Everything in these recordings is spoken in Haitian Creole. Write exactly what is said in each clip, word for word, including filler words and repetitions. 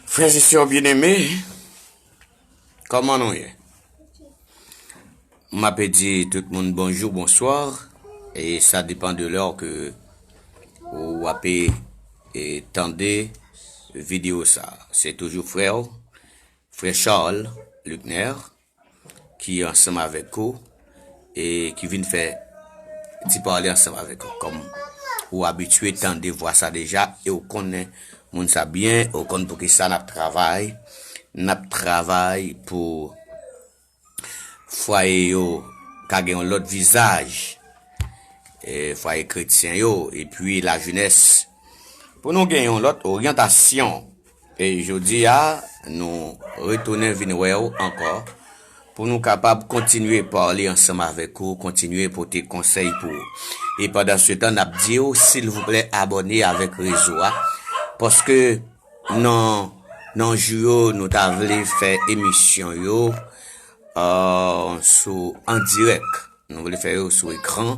Frè e sè byeneme, kòman nou ye? M ape di tout moun bonjou, bonswa, e sa depan de lè ke ou ape e, tande videyo sa. Se toujou frè w, frè Charles Lucner, ki ansanm avèk ou e ki vin fè ti pale ansanm avèk ou. Kòm ou abitye tande vwa sa deja e ou konnen moun sa byen, ou konn poukisa n ap travay. N ap travay pou fwaye yo ka gen yon lòt vizaj, e fwaye kretyen yo, epi lajenès, pou nou gen yon lòt oryantasyon. E jodi a, nou retounen vin wè w ankò, pou nou kapab kontinye pale ansanm avèk ou, kontinye pote konsèy pou ou. E pandan se tan, n ap di w, silvouplè, abòne avèk rezo a, paske nan, nan jou yo, nou ta vle fè emisyon yo, euh, sou, an dirèk. Nou vle fè yo sou ekran,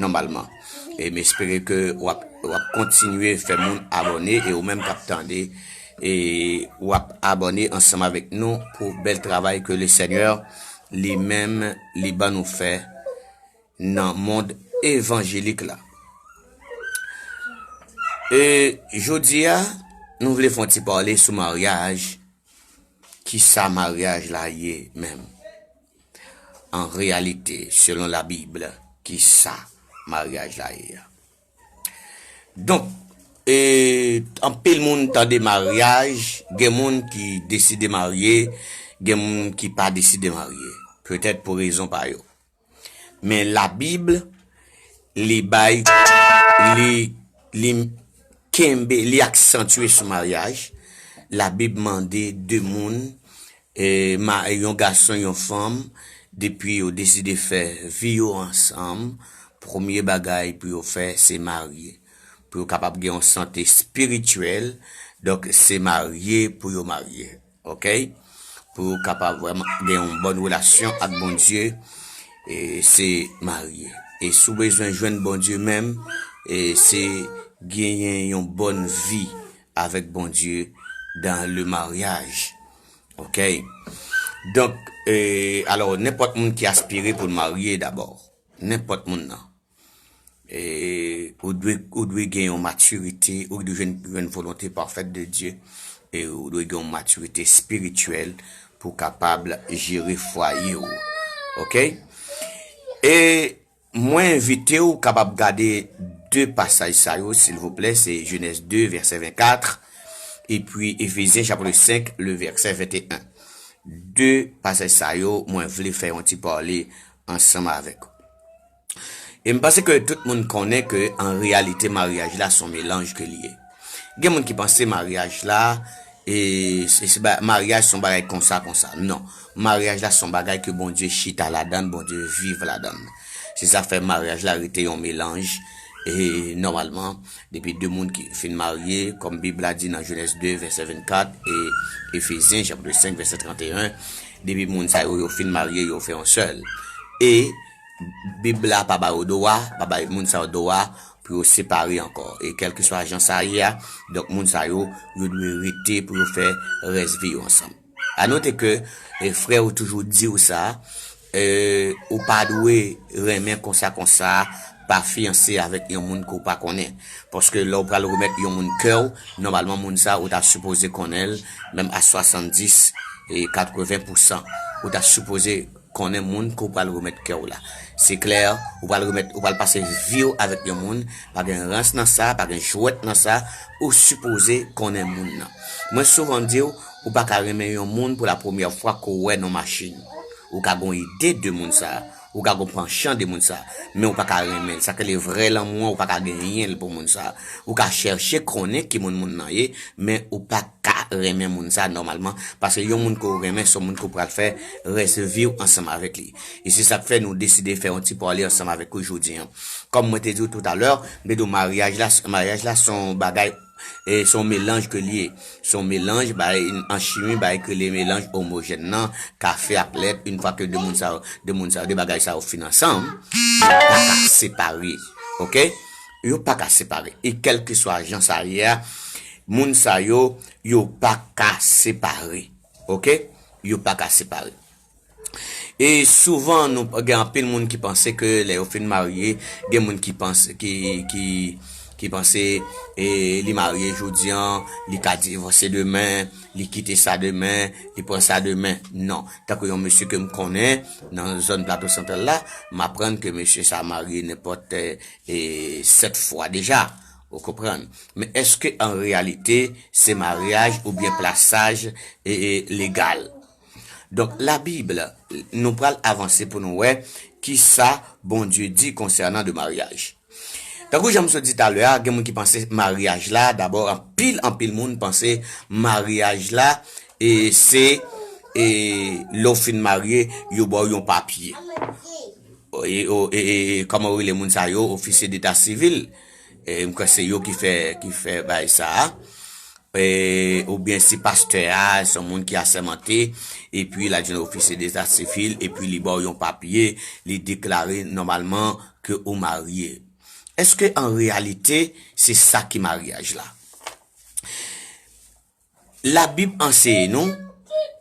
nòmalman. E m espere ke w ap, w ap kontinye fè moun abòne, e ou menm k ap tande, e w ap abòne ansanm avèk nou pou bèl travay ke le Senyè li menm li ban nou fè nan mond evanjelik la. E jodi a, nou vle fè yon ti pale sou maryaj. Kisa maryaj la ye menm? An reyalite, selon Labib, kisa maryaj la ye a? Donk, e, anpil moun tande maryaj, gen moun ki deside marye, gen moun ki pa deside marye. Petèt pou rezon pa yo. Men Labib, li bay, li, li kenbe, li aksantye sou maryaj. Labib mande de moun, e, ma-, yon gason, yon fanm, depi yo deside fè vi yo ansanm, premye bagay pou yo fè, se marye. Pou yo kapab gen yon sante espirityèl, donk se marye pou yo marye. Oke? Pou yo kapab vrèman gen yon bòn relasyon ak Bondye, e se marye. E si w bezwen jwenn Bondye menm, e se genyen yon bòn vi avèk Bondye dans le mariage. Oke? Donk, e, alò, nenpòt moun ki aspire pou l marye dabò. Nenpòt moun nan. E, ou dwe, ou dwe gen yon matirite, ou dwe jwenn, jwenn volonte pafèt de Dye, e ou dwe gen yon matirite espirityèl pou w kapab jere fwaye w. Oke? E mwen envite w kapab gade de pasaj sa yo, silvouplè, se Jenèz de, vèsè vennkat, epi Efezyen, chapit senk, le vèsè venteyen. De pasaj sa yo, mwen vle fè yon ti pale ansanm avèk ou. E m panse ke tout moun konnen ke an reyalite, maryaj la se yon melanj ke li ye. Gen moun ki panse maryaj la, e, se, se ba-, maryaj se yon bagay konsa, konsa. Non. Maryaj la se yon bagay ke Bondye chita ladan l, Bondye viv ladan l. Se sa k fè maryaj la rete yon melanj, e, nòmalman, depi de moun ki fin marye, kòm Bib la di nan Jenèz de, vèsè vennkat, e Efezyen, chapit senk, vèsè tranteyen, depi moun sa yo, yo fin marye, yo fè yon sèl. E Bib la pa ba yo dwa, pa bay moun sa yo dwa pou yo separe ankò. E kèlkeswa jan sa ye a, donk moun sa yo, yo dwe rete pou yo fè rès vi yo ansanm. A note ke, e, frè yo toujou di w sa, e, ou pa dwe renmen konsa konsa, pa fiyanse avèk yon moun ke w pa konnen. Paske lè w pral remèt yon moun kè w, nòmalman moun sa ou ta sipoze konnen l, menm a swasanndis e katreven pousan, ou ta sipoze konnen moun ke w pral remèt kè w la. Se klè, ou pral remèt, ou pral pase vi w avèk yon moun, pa gen rans nan sa, pa gen jwèt nan sa, ou sipoze konnen moun nan. Mwen souvan di w, ou pa ka renmen yon moun pou la premyè fwa ke w wè nan machin. Ou ka gon ide de moun sa, ou ka gon panchan de moun sa, men ou pa ka renmen l. Sa k rele vrè lanmou an, ou pa ka genyen l pou moun sa. Ou ka chèche konnen ki moun moun nan ye, men ou pa ka renmen moun sa nòmalman, paske yon moun ke w renmen, se yon moun ke w pral fè rès vi w ansanm avèk li. E se sa k fè nou deside fè yon ti pale ansanm avèk ou jodi an. Kòm mwen te di w toutalè, m te di w maryaj la, maryaj la se yon bagay, e se yon melanj ke l ye. Se yon melanj, bay, an chimi, bay ke le melanj omojèn nan, kafe ak lèt, yon fwa ke de moun sa yo, de moun sa yo, de bagay sa yo fin ansanm, yo pa ka separe. Oke? Yo pa ka separe. E kèlkeswa jan sa ye a, Moun sa yo, yo pa ka separe. Oke? Yo pa ka separe. E souvan, nou gen anpil moun ki panse ke lè yo fin marye, gen moun ki panse, ki, ki, ki panse, e, li marye jodi an, li ka divòse demen, li kite sa demen, li pran sa demen. Non. Tankou yon mesye ke m konnen nan zòn Plato Santral la, m aprann ke mesye sa marye nenpòt, e, e, sèt fwa deja. Ou konprann? Men èske an reyalite se maryaj oubyen plasaj, e, e, legal? Donk, Labib, nou pral avanse pou nou wè kisa Bondye di konsènan de maryaj. Tankou jan m sot di talè a, gen moun ki panse maryaj la, dabò, anpil, anpil moun panse maryaj la, e se, e, lè w fin marye, yo ba w yon papye. E, o, e, e, e, kòman w rele moun sa yo, ofisye deta sivil. E, m kwè se yo ki fè, ki fè bagay sa a. E, oubyen si pastè a, se yon moun ki asèmante, epi l al jwenn ofisye deta sivil, epi li ba w yon papye, li deklare nòmalman ke ou marye. Èske an reyalite, se sa ki maryaj la? Labib anseye nou,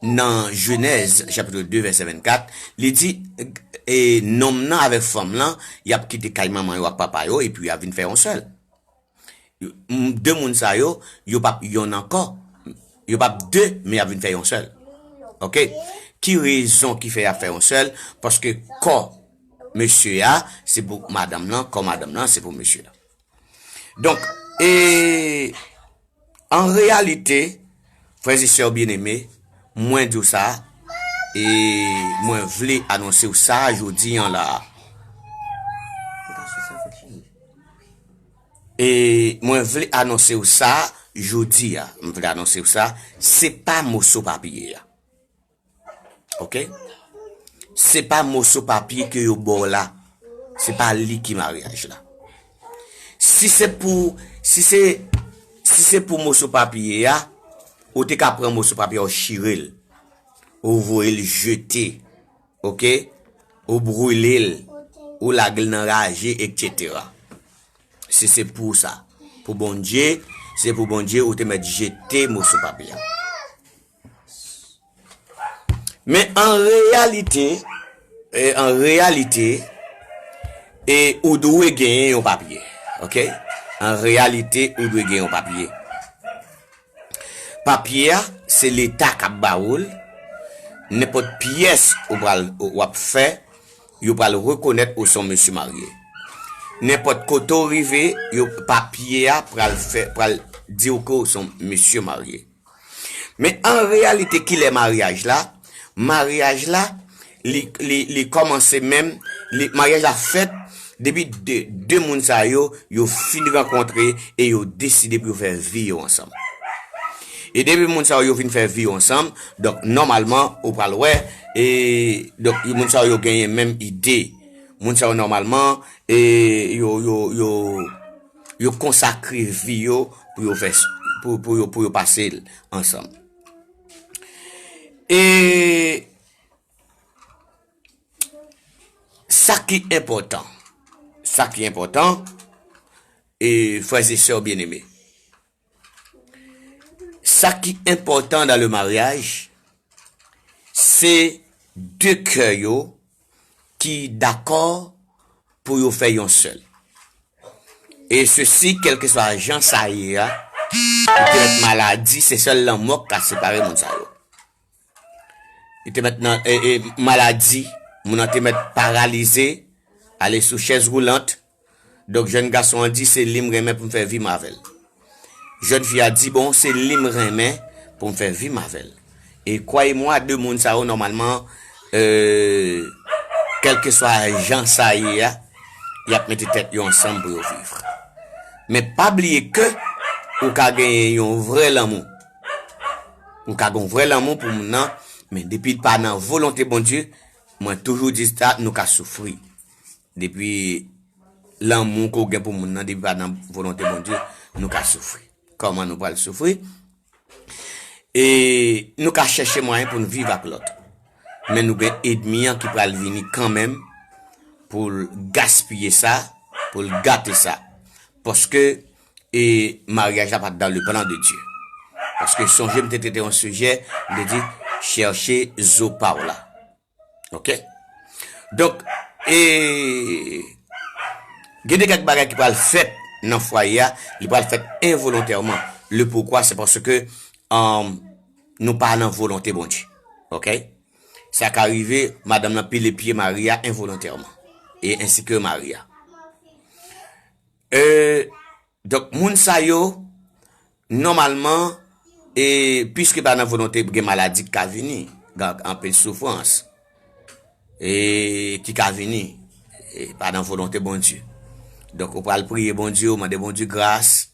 nan Jenèz, chapit de, vèsè vennkat, li di, e, nonm nan avèk fanm lan, y ap kite kay manman yo ak papa yo, epi y ap vin fè yon sèl. M-, de moun sa yo, yo p ap yonn ankò. Yo p ap de, men y ap vin fè yon sèl. Oke? Ki rezon ki fè y ap fè yon sèl? Paske kò mesye a, se pou madanm nan, kò madanm nan, se pou mesye a. Donk, e, an reyalite, frè e sè byeneme, mwen di w sa, e mwen vle anonse w sa jodi an la a. E mwen vle anonse w sa jodi a, m vle anonse w sa, se pa moso papye a. Oke? Se pa moso papye ke yo ba w la, se pa li ki maryaj la. Si se pou, si se, si se pou moso papye a, ou te ka pran moso papye a, ou chire l, ou voye l jete, oke? Ou brile l, ou lage l nan raje, etsetera. Si se pou sa, pou Bondye, si se pou Bondye, ou te mèt jete moso papye a. Men an reyalite, e, an reyalite, e, ou dwe genyen yon papye. Oke? An reyalite, ou dwe gen yon papye. Papye a, se Leta k ap ba ou l. Nenpòt pyès ou pral, w ap fè, yo pral rekonèt ou se yon mesye marye. Nenpòt kote w rive, yo, papye a pral fè, pral di w ke w se yon mesye marye. Men an reyalite, kilè maryaj la? Maryaj la, li, li, li kòmanse menm, li, maryaj la fèt depi de, de moun sa yo, yo fin rankontre e yo deside pou yo fè vi yo ansanm. E depi moun sa yo, yo fin fè vi yo ansanm, donk, nòmalman, ou pral wè, e, donk, moun sa yo, yo genyen menm ide. Moun sa yo, nòmalman, e, yo, yo, yo, yo konsakre vi yo pou yo fè, pou, pou yo, pou yo pase l ansanm. E sa ki enpòtan, sa ki enpòtan, e frè e sè byeneme, sa ki enpòtan dans le mariage, se de kè yo ki dakò pou yo fè yon sèl. E sesi, kèlkeswa jan sa ye a, li te mèt maladi, se sèl lanmò k ka separe moun sa yo. Li te mèt nan, e, e, maladi, moun nan te mèt paralize, ale sou chèz woulant. Donk, jèn gason an di, se li m renmen pou m fè vi m avè l. Jèn fi a di, bon, se li m renmen pou m fè vi m avè l. E kwayemwa, de moun sa yo, nòmalman, e, kèlkeswa jan sa ye a, y ap mete tèt yo ansanm pou yo viv. Men pa bliye ke ou ka genyen yon vrè lanmou. Ou ka gen yon vrè lanmou pou moun nan, men depi l pa nan volonte Bondye, mwen toujou di sa, nou ka soufri. Depi lanmou ke w gen pou moun nan, depi pa nan volonte Bondye, nou ka soufri. Kòman nou pral soufri? E nou ka chèche mwayen pou n viv ak lòt. Men nou gen ènmi an ki pral vini kanmenm pou l gaspiye sa, pou l gate sa. Paske e maryaj la pa t dan le plan de Dye. Paske sonje m te trete yon sijè, m te di, chèche zo pa w la. Oke? Donk, e, gen de kèk bagay ki pral fèt nan fwaye a, li pral fèt envolontèman. Le poukwa, se paske, um, nou pa nan volonte Bondye. Oke? Sa ka rive, madanm nan pile pye mari a envolontèman. E ensi ke mari a. E, donk, moun sa yo, nòmalman, e, piske pa nan volonte, gen maladi ki ka vini, gen anpil soufrans, e, ki ka vini, e, pa nan volonte Bondye. Donk, ou pral priye Bondye, ou mande Bondye gras,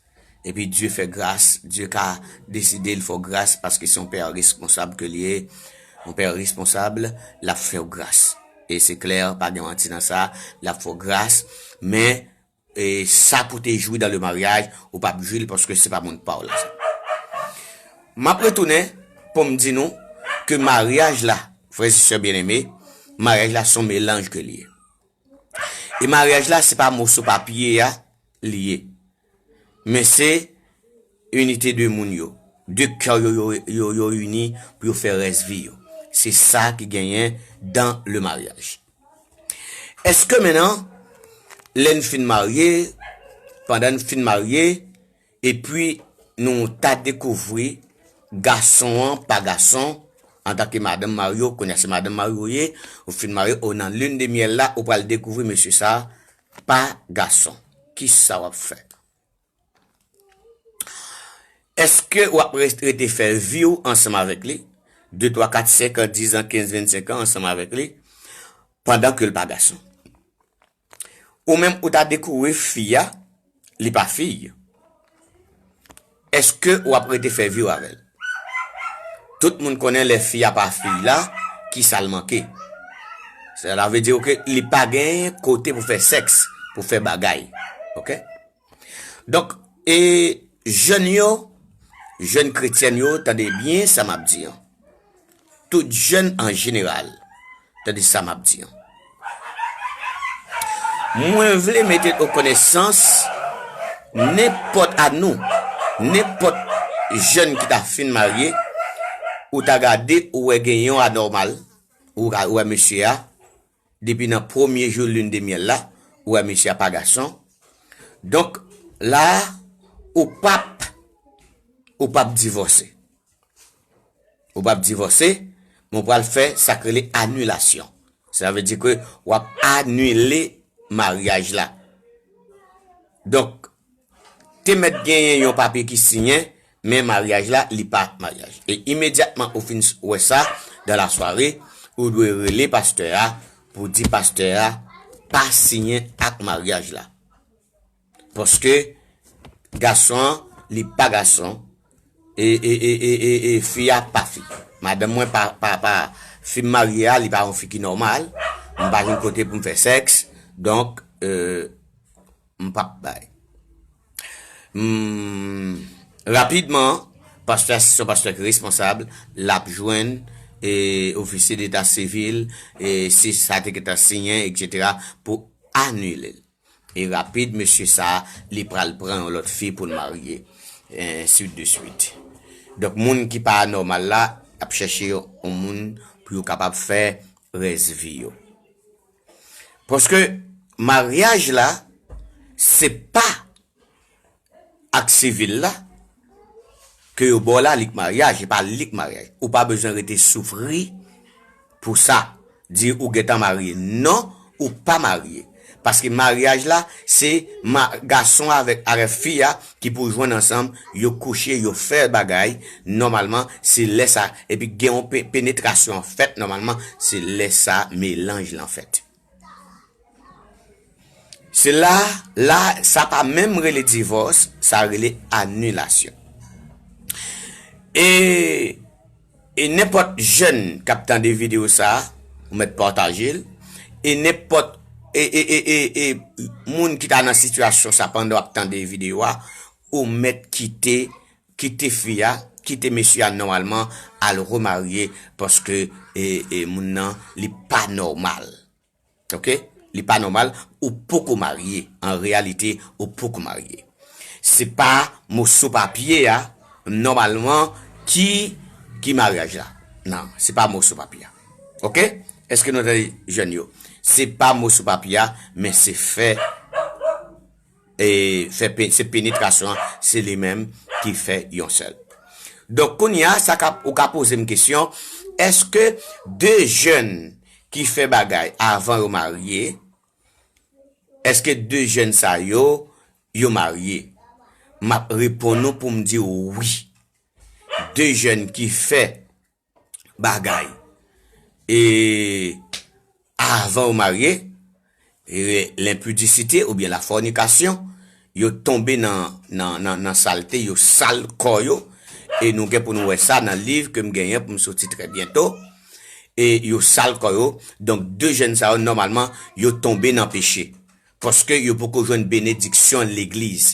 epi Dye fè gras, Dye ka deside l fè w gras, paske se yon pè responsab ke l ye, yon pè responsab, l ap fè w gras. E se klè, pa gen manti nan sa, l ap fè w gras, men e, sa pou te jwi dan le maryaj, ou p ap jwi l paske se pa moun pa w la sa. M ap retounen pou m di nou ke maryaj la, frè e sè byeneme, maryaj la se yon melanj ke li ye. E maryaj la, se pa moso papye a li ye. Men se inite de moun yo. De kè yo, yo, yo, yo ini pou yo fè rès vi yo. Se sa ki genyen dan le maryaj. Èske mennan, lè n fin marye, pandan n fin marye, epi nou ta dekouvri gason an pa gason, antanke madanm mari w, kounye a se madanm mari w ye, ou fin marye, ou nan lune de miel la, ou pral dekouvri mesye sa a pa gason. Kisa w ap fè? Èske w ap res-, rete fè vi w ansanm avèk li, de, twa, kat, senk an, diz an, kenz, vennsenk an ansanm avèk li, pandan ke l pa gason? Ou menm ou ta dekouvri fi a, li pa fi. Èske w ap rete fè vi w avè l? Tout moun konnen lè fi a pa fi la, kisa l manke. Sela vle di ke li pa gen kote pou fè sèks, pou fè bagay. Oke? Donk, e jèn yo, jèn kretyèn yo, tande byen sa m ap di an. Tout jèn an jeneral, tande sa m ap di an. Mwen vle mete o konesans nenpòt a nou, nenpòt jèn ki ta fin marye, ou ta gade, ou wè gen yon anòmal, ou ka wè mesye a, depi nan premye jou lune de miel la, ou wè mesye a pa gason. Donk, la, ou p ap, ou p ap divòse. Ou p ap divòse, men w pral fè sa k rele anilasyon. Sa vle di ke w ap anile maryaj la. Donk, te mèt genyen yon papye ki siyen, men maryaj la, li pa maryaj. E imedyatman ou fin s-, wè sa, dan la sware, ou dwe rele pastè a pou di pastè a pa siyen ak maryaj la. Paske gason an, li pa gason, e, e, e, e, e, e fi a pa fi. Madanm mwen pa, pa, pa, fi m marye a, li pa yon fi ki nòmal. M pa jwenn kote pou m fè sèks. Donk, e, m p ap bay. Hmm, rapidman, pastè a, se yon pastè ki responsab, l ap jwenn, e, ofisye deta sivil, e, si sa te gentan siyen, etsetera, pou anile l. E rapid, mesye sa a, li pral pran yon lòt fi pou l marye. Ensuite de suite. Donk, moun ki pa nòmal la, ap chèche yon moun pou yo kapab fè rès vi yo. Paske maryaj la, se pa ak sivil la, ke yo ba w la, li k maryaj, e pa li k maryaj. Ou pa bezwen rete soufri pou sa. Di ou gentan marye. Non, ou pa marye. Paske maryaj la, se ma-, gason avèk, avèk fi a ki pou jwenn ansanm, yo kouche, yo fè bagay, nòmalman, se lè sa, epi gen yon pe-, penetrasyon an fèt, nòmalman, se lè sa, melanj lan fèt. Se la, la, sa pa menm rele divòs, sa rele anilasyon. E, e nenpòt jèn k ap tande videyo sa a, ou mèt pataje l, e nenpòt, e, e, e, e, e moun ki ta nan sitiyasyon sa pandan w ap tande videyo a, ou mèt kite, kite fi a, kite mesye a nòmalman, al remarye, paske, e, e, moun nan, li pa nòmal. Oke? Li pa nòmal, ou poko marye. An reyalite, ou poko marye. Se pa moso papye a, nòmalman, ki, ki maryaj la. Non, se pa moso papye a. Oke? Èske nou tande, jèn yo? Se pa moso papye a, men se fè, e, fè pe-, se penetrasyon an, se li menm ki fè yon sèl. Donk, kounye a, sa ka, ou ka poze m kesyon, èske de jèn ki fè bagay avan yo marye, èske de jèn sa yo, yo marye? M ap reponn ou pou m di w wi. De jèn ki fè bagay, e, avan yo marye, e, lenpidisite oubyen lafònikasyon, yo tonbe nan, nan, nan, nan salte, yo sal kò yo, e nou gen pou nou wè sa nan liv ke m genyen pou m soti trè byento, e yo sal kò yo. Donk, de jèn sa yo, nòmalman, yo tonbe nan peche. Paske yo poko jwenn benediksyon legliz.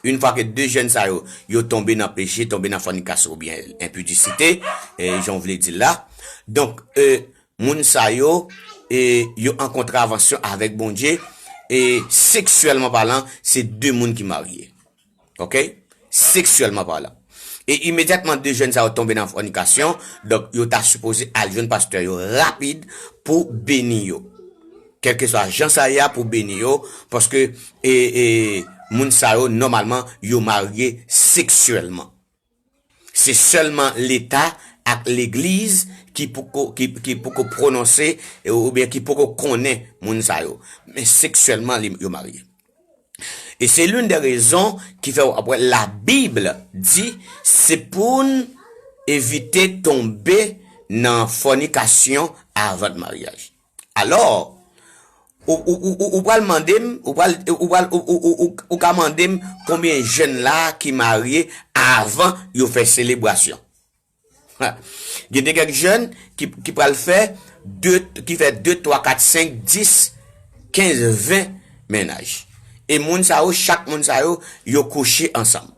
Yon fwa ke de jèn sa yo, yo tonbe nan peche, tonbe nan fònikasyon oubyen enpidisite, e, jan w vle di l la. Donk, e, moun sa yo, e, yo an kontravansyon avèk Bondye, e seksyèlman palan, se de moun ki marye. Oke? Seksyèlman palan. E imedyatman de jèn sa yo tonbe nan fònikasyon, donk yo ta sipoze al jwenn pastè yo rapid pou beni yo. Kèlkeswa jan sa ye a, pou beni yo, paske, e, e, moun sa yo, nòmalman, yo marye seksyèlman. Se sèlman Leta ak legliz ki poko, ki, ki poko pwononse, e, oubyen ki poko konnen moun sa yo. Men seksyèlman, li, yo marye. E se l'une des raisons ki fè w ap wè Labib di se pou n evite tonbe nan fònikasyon avan maryaj. Alò, ou, ou, ou, ou, ou pral mande m, ou pral, ou pral, ou, ou, ou, ou, ou ka mande m konbyen jèn la ki marye avan yo fè selebrasyon. Ha. Gen de kèk jèn ki, ki pral fè de, ki fè de, twa, kat, senk, dis, kenz, ven mennaj. E moun sa yo, chak moun sa yo, yo kouche ansanm.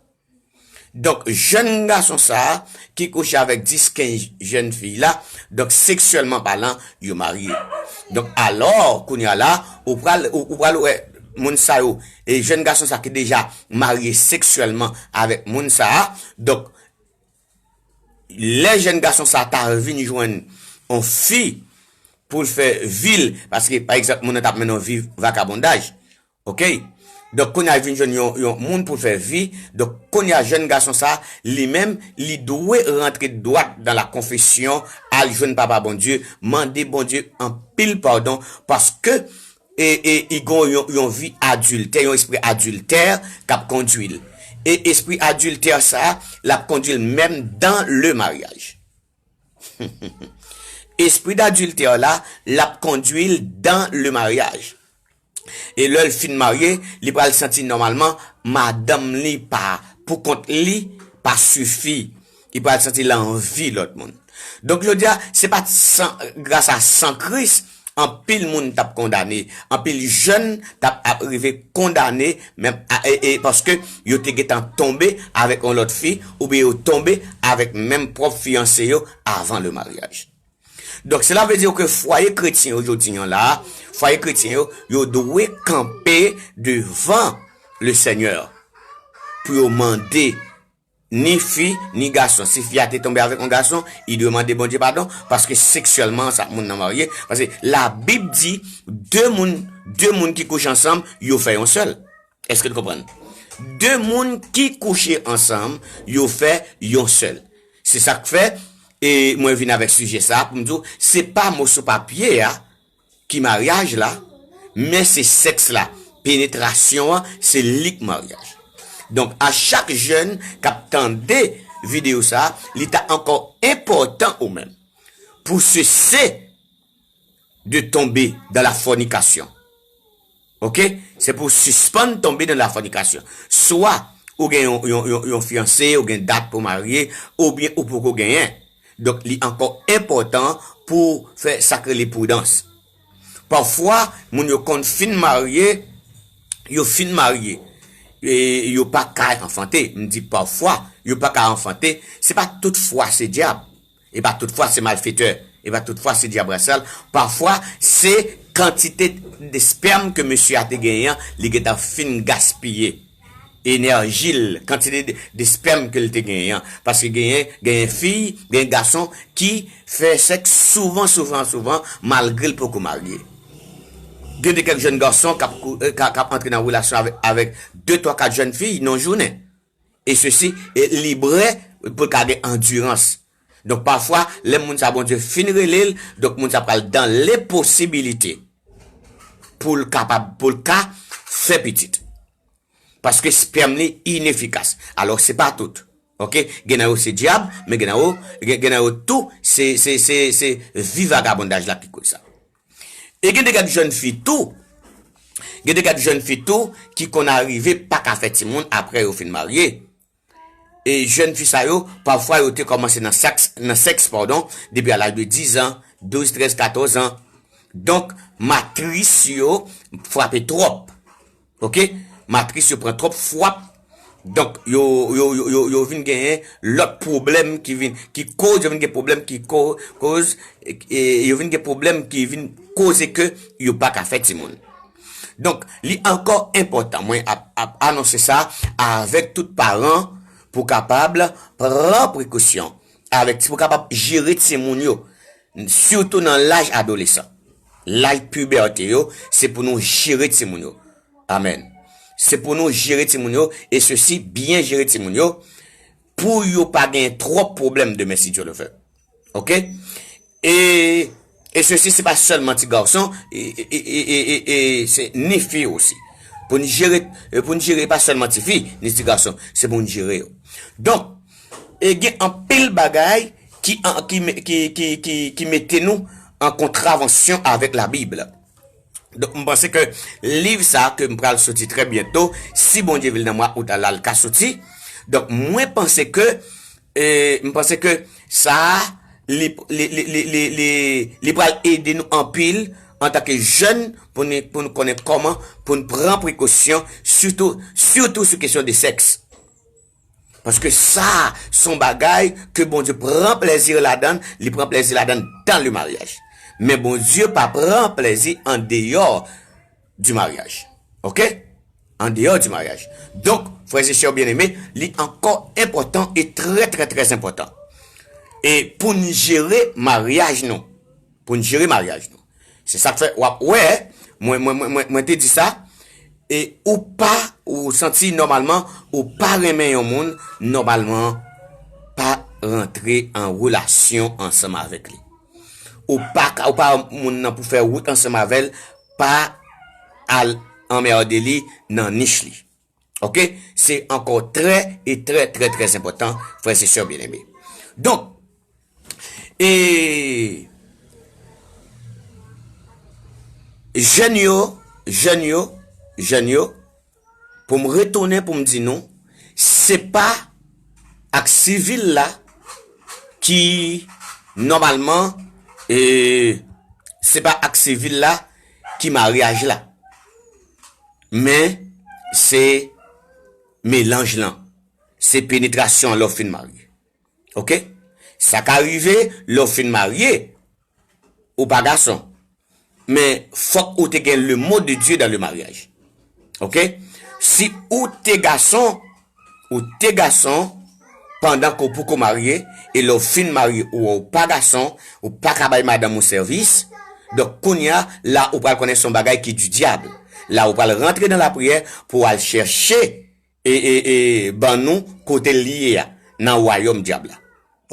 Donk, jèn gason sa a, ki kouche avèk dis, kenz jèn fi la, donk, seksyèlman palan, yo marye. Donk, alò, kounye a la, ou pral, ou, ou pral wè, moun sa yo, e jèn gason sa ki deja marye seksyèlman avèk moun sa a, donk, lè jèn gason sa ta vin jwenn yon fi pou l fè vi l, paske, pa egzanp, moun nan t ap mennen yon vi vakabondaj, oke? Donk, kounye a, l vin jwenn yon, yon moun pou l fè vi. Donk, kounye a, jèn gason sa, li menm, li dwe rantre dwat dans la confession, al jwenn Papa Bondye, mande Bondye anpil padon, paske e, e, li gen yon, yon vi adiltè, yon espri adiltè k ap kondui l. E espri adiltè sa, l ap kondui l menm dans le mariage. Espri d'adiltè la, l ap kondui l dans le mariage. E lè l fin marye, li pral santi nòmalman madanm li pa, pou kont li, pa sifi. Li pral santi l anvi lòt moun. Donk, jodi a, se pa t san, gras a san Kris, anpil moun t ap kondane, anpil jèn t ap, ap rive kondane, menm, a, e, e, paske yo te gentan tonbe avèk yon lòt fi, oubyen yo tonbe avèk menm pwòp fiyanse yo avan le maryaj. Donk, sela vle di ke fwaye kretyen yo jodi a la, fwaye kretyen yo, yo dwe kanpe devan le Senyè pou yo mande ni fi, ni gason. Si fi a te tonbe avèk yon gason, li dwe mande Bondye padon, paske seksyèlman, sa moun nan marye. Paske Labib di, de moun, de moun ki kouche ansanm, yo fè yon sèl. Èske n konprann? De moun ki kouche ansanm, yo fè yon sèl. Se sa k fè, e mwen vin avèk sijè sa a pou m di w, se pa moso papye a ki maryaj la, men se sèks la. Penetrasyon an, se li k maryaj. Donk, a chak jèn k ap tande videyo sa a, li ta ankò enpòtan ou menm pou sese de tomber dans la fornication. Oke? Se pou w sispann tonbe nan lafònikasyon. Swa ou gen yon, yon, yon, yon fiyanse, ou gen dat pou w marye, oubyen ou poko genyen. Donk, li ankò enpòtan pou w fè sa k rele pridans. Pafwa, moun yo konn fin marye, yo fin marye, e yo pa ka anfante. M di pafwa, yo pa ka anfante. Se pa tout fwa se dyab. E pa tout fwa se malfetè. E pa tout fwa se dyab rasal. Pafwa, se kantite de spèm ke mesye a te genyen an, li gentan fin gaspiye. enèji l, kantite de, de spèm ke l te genyen an. Paske genyen, genyen fi, genyen gason ki fè sèks souvan, souvan, souvan, malgre l poko marye. Gen de kèk jèn gason k ap kou-, eh, k ap, k ap antre nan relasyon avèk, avèk de, twa, kat jèn fi nan jounen. E sesi, e li prè pou l ka gen andirans. Donk, pafwa, lè moun sa Bondye fin rele l, donk moun sa pral dan leposibilite pou l kapab, pou l ka fè pitit. Paske spèm li inefikas. Alò, se pa tout. Oke? Gen nan yo se dyab, men gen nan yo, gen, gen nan yo tou, se, se, se, se vi vagabondaj la ki koz sa. E gen de kèk jèn fi tou, gen de kèk jèn fi tou ki konn arive pa ka fè timoun apre yo fin marye. E jèn fi sa yo, pafwa yo te kòmanse nan sèks, nan sèks, padon, depi a laj de diz an, douz, trèz, katòz an. Donk, matris yo frape twòp. Oke? Matris yo pran twòp fwap. Donk, yo, yo, yo, yo, yo vin genyen lòt pwoblèm ki vin, ki koz, yo vin gen pwoblèm ki ko-, koz, e, e yo vin gen pwoblèm ki vin koze ke yo pa ka fè timoun. Donk, li ankò enpòtan, mwen ap, ap anonse sa avèk tout paran pou kapab pran prekosyon avèk, pou kapab jere timoun yo, sitou nan laj adolesan. Laj pibète yo, se pou nou jere timoun yo. Amèn. Se pou nou jere timoun yo, e sesi, byen jere timoun yo, pou yo pa gen twòp pwoblèm demen, si Dye le vle. Oke? E, e sesi, se pa sèlman ti gason, e, e, e, e, e, e se ni fi osi. Pou n jere, e pou n jere pa sèlman ti fi, ni ti gason, se pou n jere yo. Donk, e gen anpil bagay ki, an, ki, me- ki, ki, ki, ki mete nou an kontravansyon avèk Labib. Donk, m panse ke liv sa ke m pral soti trè byento, si Bondye vle, nan mwa out la, l ka soti. Donk, mwen panse ke, e, m panse ke sa, li, li, li, li, li, li, li pral ede nou anpil antanke jèn pou nou, pou nou konnen kòman pou nou pran prekosyon, sitou, sitou sou kesyon de sèks. Paske sa, se yon bagay ke Bondye pran plèzi ladan, li pran plèzi ladan dans le mariage. Men Bondye pa pran plèzi an deyò du mariage. Oke? An deyò du mariage. Donk, frè e sè byeneme, li ankò enpòtan e trè, trè, trè enpòtan. E pou n jere maryaj nou, pou n jere maryaj nou. Se sa k fè w ap wè, mwen, mwen, mwen, mwen, mwen te di sa, e ou pa, ou santi nòmalman, ou pa renmen yon moun, nòmalman, pa rantre an relasyon ansanm avèk li. Ou pa ka, ou pa moun nan pou fè wout ansanm avè l, pa al anmède li nan nich li. Oke? Se ankò trè e trè, trè, trè enpòtan, frè e sè byeneme. Donk, e jèn yo, jèn yo, jèn yo, pou m retounen pou m di nou, se pa ak sivil la ki nòmalman, e, se pa ak sivil la ki maryaj la. Men, se melanj lan. Se penetrasyon an lè w fin marye. Oke? Sa ka rive lè w fin marye, ou pa gason. Men, fòk ou te gen le mot de Dieu dans le mariage. Oke? Si ou te gason, ou te gason, pandan ke w poko marye, e lè w fin marye, ou wè w pa gason, ou pa ka bay madanm ou sèvis, donk, kounye a, la, ou pral konnen se yon bagay ki du diable. La, ou pral rantre nan lapriyè pou w al chèche e, e, e, ban nou kote l ye a, nan wayòm dyab la.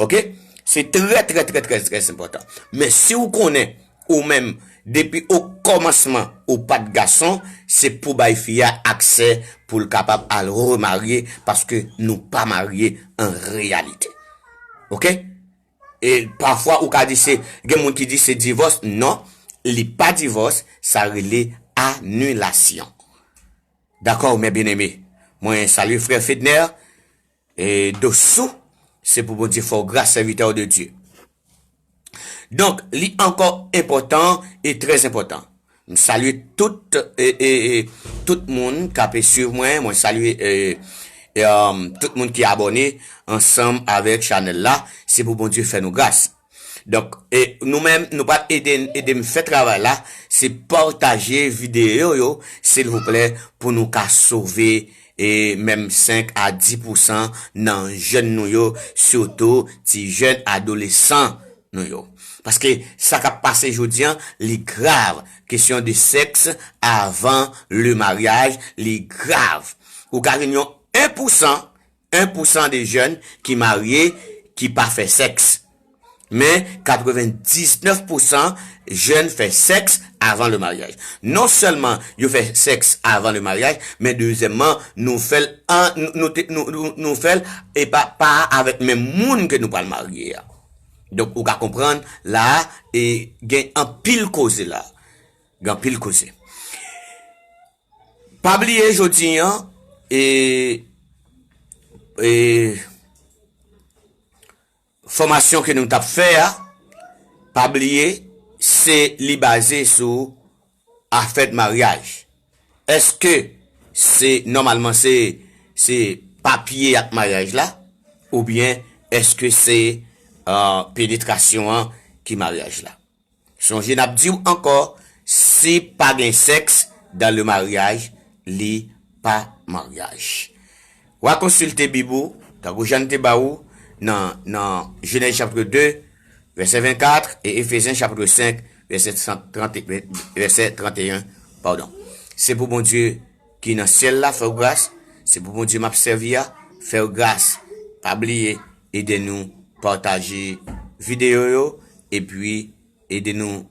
Oke? Se trè, trè, trè, trè, trè enpòtan. Men si w konnen, ou menm, depi o kòmansman, ou pa t gason, se pou bay fi a aksè pou l kapab al remarye, paske nou pa marye an reyalite. Oke? E pafwa, ou ka di se, gen moun ki di se divòs. Non, li pa divòs, sa rele anilasyon. Dakò, mes bien-aimés. Mwen salye frè Fedner, e Dosou, se pou Bondye fè w gras, sèvitè de Dye. Donk, li ankò enpòtan e trè enpòtan. M salye tout, e, e, e, tout moun k ap swiv mwen, mwen salye, e, e, um, tout moun ki abòne ansanm avèk chanèl la, se pou Bondye fè nou gras. Donk, e nou menm, nou pral ede, ede m fè travay la, se pataje videyo yo, silvouplè, pou nou ka sove e menm senk a dis pousan nan jèn nou yo, sitou ti jèn adolesan nou yo. Paske sa k ap pase jodi an, li grav. Kesyon de sèks avan le maryaj, li grav. Ou ka jwenn yon en pousan, en pousan de jèn ki marye, ki pa fè sèks. Men katrevendiznèf pousan jèn fè sèks avan le maryaj. Non sèlman yo fè sèks avan le maryaj, men dezyèmman, nou fè l an, nou, nou, te- nou, nou, nou fè l e pa, pa avèk menm moun ke nou pral marye a. Donk, ou ka konprann la, e gen anpil koze la. Gen anpil koze. Pa bliye jodi an, e, e, fòmasyon ke nou t ap fè a, pa bliye, se li baze sou afè de maryaj. Èske se, nòmalman, se, se papye ak maryaj la, oubyen èske se, euh, penetrasyon an ki maryaj la? Sonje, n ap di w ankò, si pa gen sèks dans le mariage, li pa maryaj. W a konsilte Bib ou, tankou Jan te ba ou, nan, nan Jenèz chapit de, vèsè vennkat, e Efezyen chapit senk, vèsè trant, vèsè trant e en, padon. Se pou Bondye ki nan syèl la fè w gras, se pou Bondye m ap sèvi a fè w gras. Pa bliye, ede nou pataje videyo yo, epi ede nou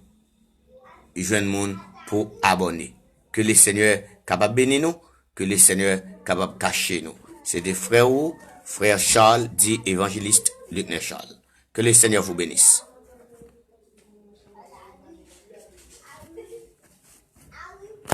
jwenn moun pou abòne. Ke Lesenyè kapab beni nou, ke Lesenyè kapab kache nou. Se te frè ou, frè Charles, di evanjelis Luckner Charles. Que le Seigneur vous bénisse.